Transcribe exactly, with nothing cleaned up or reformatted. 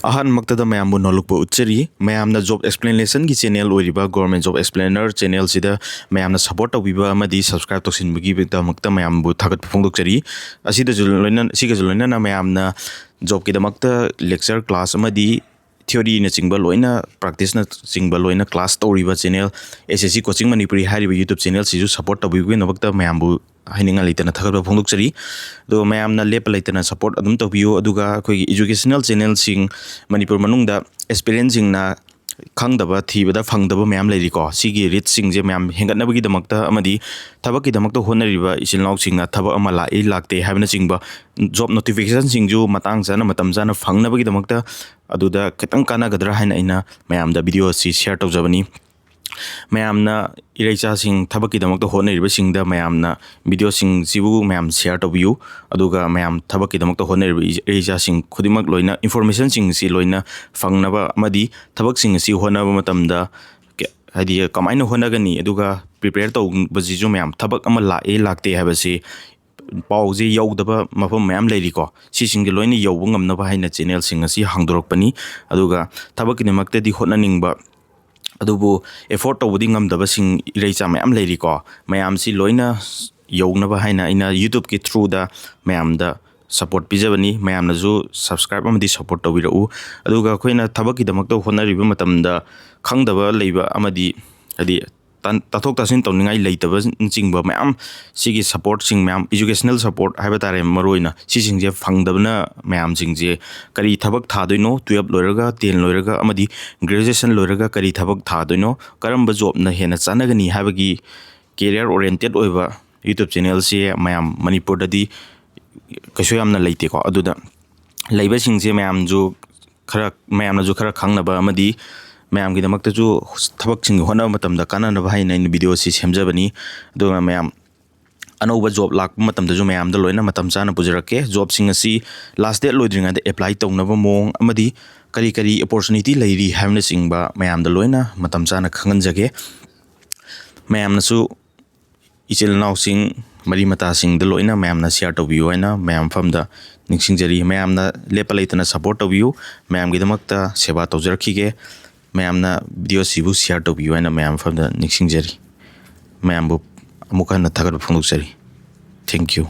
ꯑꯍꯥꯟꯕꯃꯛꯇꯗ ꯃꯌꯥꯝꯕꯨ ꯅꯣꯂꯨꯛꯄ ꯎꯠꯆꯔꯤ꯫ ꯃꯌꯥꯝꯅ job explanationꯒꯤ channel ꯑꯣꯏꯔꯤꯕ Government Job Explainer channelꯁꯤꯗ ꯃꯌꯥꯝꯅ support ꯇꯧꯕꯤꯕ ꯑꯃꯗꯤ subscribe ꯇꯧꯁꯤꯟꯕꯒꯤꯗꯃꯛꯇ ꯃꯌꯥꯝꯕꯨ ꯊꯥꯒꯠꯄ ꯐꯣꯡꯗꯣꯛꯆꯔꯤ꯫ ꯑꯁꯤꯗꯁꯨ ꯂꯣꯏꯅ, ꯁꯤꯒꯁꯨ ꯂꯣꯏꯅꯅ ꯃꯌꯥꯝꯅ jobꯀꯤꯗꯃꯛꯇ lecture class ꯑꯃꯗꯤ theoryꯅꯆꯤꯡꯕ ꯂꯣꯏꯅ, practiceꯅꯆꯤꯡꯕ ꯂꯣꯏꯅ class ꯇꯧꯔꯤꯕ channel S S C Coaching Manipuri ꯍꯥꯏꯔꯤꯕ YouTube channelꯁꯤꯁꯨ support ꯇꯧꯕꯤꯕꯒꯤꯗꯃꯛꯇ ꯃꯌꯥꯝꯕꯨ ꯍꯥꯏꯅꯤꯡꯉꯥꯏ ꯂꯩꯇꯅ ꯊꯥꯒꯠꯄ ꯐꯣꯡꯗꯣꯛꯆꯔꯤ꯫ ꯑꯗꯨꯒ ꯃꯌꯥꯝꯅ ꯂꯦꯞꯄ ꯂꯩꯇꯅ support ꯑꯗꯨꯝ ꯇꯧꯕꯤꯌꯨ꯫ ꯑꯗꯨꯒ ꯑꯩꯈꯣꯏꯒꯤ educational channelꯁꯤꯡ ꯃꯅꯤꯄꯨꯔ ꯃꯅꯨꯡꯗ aspirantꯁꯤꯡꯅ ꯈꯪꯗꯕ, ꯊꯤꯕꯗ ꯐꯪꯗꯕ ꯃꯌꯥꯝ ꯂꯩꯔꯤꯀꯣ꯫ ꯁꯤꯒꯤ rateꯁꯤꯡꯁꯦ ꯃꯌꯥꯝ ꯍꯦꯟꯒꯠꯅꯕꯒꯤꯗꯃꯛꯇ ꯑꯃꯗꯤ ꯊꯕꯛꯀꯤꯗꯃꯛꯇ ꯍꯣꯠꯅꯔꯤꯕ ꯏꯆꯤꯜ ꯏꯅꯥꯎꯁꯤꯡꯅ ꯊꯕꯛ ꯑꯃ ꯂꯥꯛꯏ ꯂꯥꯛꯇꯦ ꯍꯥꯏꯕꯅꯆꯤꯡꯕ job notificationꯁꯤꯡꯁꯨ ꯃꯇꯥꯡ ꯆꯥꯅ, ꯃꯇꯝ ꯆꯥꯅ ꯐꯪꯅꯕꯒꯤꯗꯃꯛꯇ ꯑꯗꯨꯗ ꯈꯤꯇꯪ ꯀꯥꯟꯅꯒꯗ꯭ꯔꯥ ꯍꯥꯏꯅ ꯑꯩꯅ ꯃꯌꯥꯝꯗ video ꯑꯁꯤ share ꯇꯧꯖꯕꯅꯤ꯫ ꯃꯌꯥꯝꯅ ꯏꯔꯩꯆꯥꯁꯤꯡ ꯊꯕꯛꯀꯤꯗꯃꯛꯇ ꯍꯣꯠꯅꯔꯤꯕꯁꯤꯡꯗ ꯃꯌꯥꯝꯅ videoꯁꯤꯡꯁꯤꯕꯨ ꯃꯌꯥꯝ share ꯇꯧꯕꯤꯌꯨ꯫ ꯑꯗꯨꯒ ꯃꯌꯥꯝ ꯊꯕꯛꯀꯤꯗꯃꯛꯇ ꯍꯣꯠꯅꯔꯤꯕ ꯏꯔꯩꯆꯥꯁꯤꯡ ꯈꯨꯗꯤꯡꯃꯛ ꯂꯣꯏꯅ informationꯁꯤꯡꯁꯤ ꯂꯣꯏꯅ ꯐꯪꯅꯕ ꯑꯃꯗꯤ ꯊꯕꯛꯁꯤꯡ ꯑꯁꯤ ꯍꯣꯠꯅꯕ ꯃꯇꯝꯗ ꯀ-, ꯍꯥꯏꯗꯤ ꯀꯃꯥꯏꯅ ꯍꯣꯠꯅꯒꯅꯤ, ꯑꯗꯨꯒ prepare ꯇꯧꯕꯁꯤꯁꯨ ꯃꯌꯥꯝ ꯊꯕꯛ ꯑꯃ ꯂꯥꯛꯑꯦ ꯂꯥꯛꯇꯦ ꯍꯥꯏꯕꯁꯤ ꯄꯥꯎꯁꯦ ꯌꯧꯗꯕ ꯃꯐꯝ ꯃꯌꯥꯝ ꯂꯩꯔꯤꯀꯣ꯫ ꯁꯤꯁꯤꯡꯁꯦ ꯂꯣꯏꯅ ꯌꯧꯕ ꯉꯝꯅꯕ ꯍꯥꯏꯅ channelꯁꯤꯡ ꯑꯁꯤ ꯍꯥꯡꯗꯣꯔꯛꯄꯅꯤ꯫ ꯑꯗꯨꯒ ꯊꯕꯛꯀꯤꯗꯃꯛꯇꯗꯤ ꯍꯣꯠꯅꯅꯤꯡꯕ, ꯑꯗꯨꯕꯨ afford ꯇꯧꯕꯗꯤ ꯉꯝꯗꯕꯁꯤꯡ ꯏꯔꯩꯆꯥ ꯃꯌꯥꯝ ꯂꯩꯔꯤꯀꯣ꯫ ꯃꯌꯥꯝꯁꯤ ꯂꯣꯏꯅ ꯌꯧꯅꯕ ꯍꯥꯏꯅ ꯑꯩꯅ YouTubeꯀꯤ throughꯗ ꯃꯌꯥꯝꯗ support ꯄꯤꯖꯕꯅꯤ꯫ ꯃꯌꯥꯝꯅꯁꯨ subscribe ꯑꯃꯗꯤ support ꯇꯧꯕꯤꯔꯛꯎ꯫ ꯑꯗꯨꯒ ꯑꯩꯈꯣꯏꯅ ꯊꯕꯛꯀꯤꯗꯃꯛꯇ ꯍꯣꯠꯅꯔꯤꯕ ꯃꯇꯝꯗ ꯈꯪꯗꯕ ꯂꯩꯕ ꯑꯃꯗꯤ, ꯍꯥꯏꯗꯤ, ꯇꯥꯟ-, ꯇꯥꯊꯣꯛ ꯇꯥꯁꯤꯟ ꯇꯧꯅꯤꯡꯉꯥꯏ ꯂꯩꯇꯕꯅꯆꯤꯡꯕ ꯃꯌꯥꯝ, ꯁꯤꯒꯤ supportꯁꯤꯡ ꯃꯌꯥꯝ, educational support ꯍꯥꯏꯕ ꯇꯥꯔꯦ, ꯃꯔꯨꯑꯣꯏꯅ ꯁꯤꯁꯤꯡꯁꯦ ꯐꯪꯗꯕꯅ ꯃꯌꯥꯝꯁꯤꯡꯁꯦ ꯀꯔꯤ ꯊꯕꯛ ꯊꯥꯗꯣꯏꯅꯣ, twelve ꯂꯣꯏꯔꯒ, ten ꯂꯣꯏꯔꯒ ꯑꯃꯗꯤ graduation ꯂꯣꯏꯔꯒ ꯀꯔꯤ ꯊꯕꯛ ꯊꯥꯗꯣꯏꯅꯣ, ꯀꯔꯝꯕ jobꯅ ꯍꯦꯟꯅ ꯆꯥꯟꯅꯒꯅꯤ ꯍꯥꯏꯕꯒꯤ career oriented ꯑꯣꯏꯕ YouTube channelꯁꯦ ꯃꯌꯥꯝ ꯃꯅꯤꯄꯨꯔꯗꯗꯤ ꯀꯩꯁꯨ ꯌꯥꯝꯅ ꯂꯩꯇꯦꯀꯣ꯫ ꯑꯗꯨꯗ ꯂꯩꯕꯁꯤꯡꯁꯦ ꯃꯌꯥꯝꯁꯨ ꯈꯔ, ꯃꯌꯥꯝꯅꯁꯨ ꯈꯔ ꯈꯪꯅꯕ ꯑꯃꯗꯤ ꯃꯌꯥꯝꯒꯤꯗꯃꯛꯇꯁꯨ ꯊꯕꯛꯁꯤꯡ ꯍꯣꯠꯅꯕ ꯃꯇꯝꯗ ꯀꯥꯟꯅꯅꯕ ꯍꯥꯏꯅ ꯑꯩꯅ videoꯁꯤ ꯁꯦꯝꯖꯕꯅꯤ꯫ ꯑꯗꯨꯒ ꯃꯌꯥꯝ ꯑꯅꯧꯕ job ꯂꯥꯛꯄ ꯃꯇꯝꯗꯁꯨ ꯃꯌꯥꯝꯗ ꯂꯣꯏꯅ ꯃꯇꯝ ꯆꯥꯅ ꯄꯨꯖꯔꯛꯀꯦ꯫ Jobꯁꯤꯡ ꯑꯁꯤ last date ꯂꯣꯏꯗ꯭ꯔꯤꯉꯩꯗ apply ꯇꯧꯅꯕ ꯃꯑꯣꯡ ꯑꯃꯗꯤ ꯀꯔꯤ ꯀꯔꯤ opportunity ꯂꯩꯔꯤ ꯍꯥꯏꯕꯅꯆꯤꯡꯕ ꯃꯌꯥꯝꯗ ꯂꯣꯏꯅ ꯃꯇꯝ ꯆꯥꯅ ꯈꯪꯍꯟꯖꯒꯦ꯫ ꯃꯌꯥꯝꯅꯁꯨ ꯏꯆꯤꯜ ꯏꯅꯥꯎꯁꯤꯡ, ꯃꯔꯤ ꯃꯇꯥꯁꯤꯡꯗ ꯂꯣꯏꯅ ꯃꯌꯥꯝꯅ share ꯇꯧꯕꯤꯌꯨ ꯍꯥꯏꯅ ꯃꯌꯥꯝ ꯃꯐꯝꯗ ꯅꯤꯡꯁꯤꯡꯖꯔꯤ꯫ ꯃꯌꯥꯝꯅ ꯂꯦꯞꯄ ꯂꯩꯇꯅ support ꯇꯧꯕꯤꯌꯨ꯫ ꯃꯌꯥꯝꯒꯤꯗꯃꯛꯇ ꯁꯦꯕꯥ ꯇꯧꯖꯔꯛꯈꯤꯒꯦ꯫ ꯃꯌꯥꯝꯅ video ꯁꯤꯕꯨ share ꯇꯧꯕꯤꯌꯨ ꯍꯥꯏꯅ ꯃꯌꯥꯝ ꯃꯐꯝꯗ ꯅꯤꯡꯁꯤꯡꯖꯔꯤ꯫ ꯃꯌꯥꯝꯕꯨ ꯑꯃꯨꯛ ꯍꯟꯅ ꯊꯥꯒꯠꯄ ꯐꯣꯡꯗꯣꯛꯆꯔꯤ꯫ Thank you꯫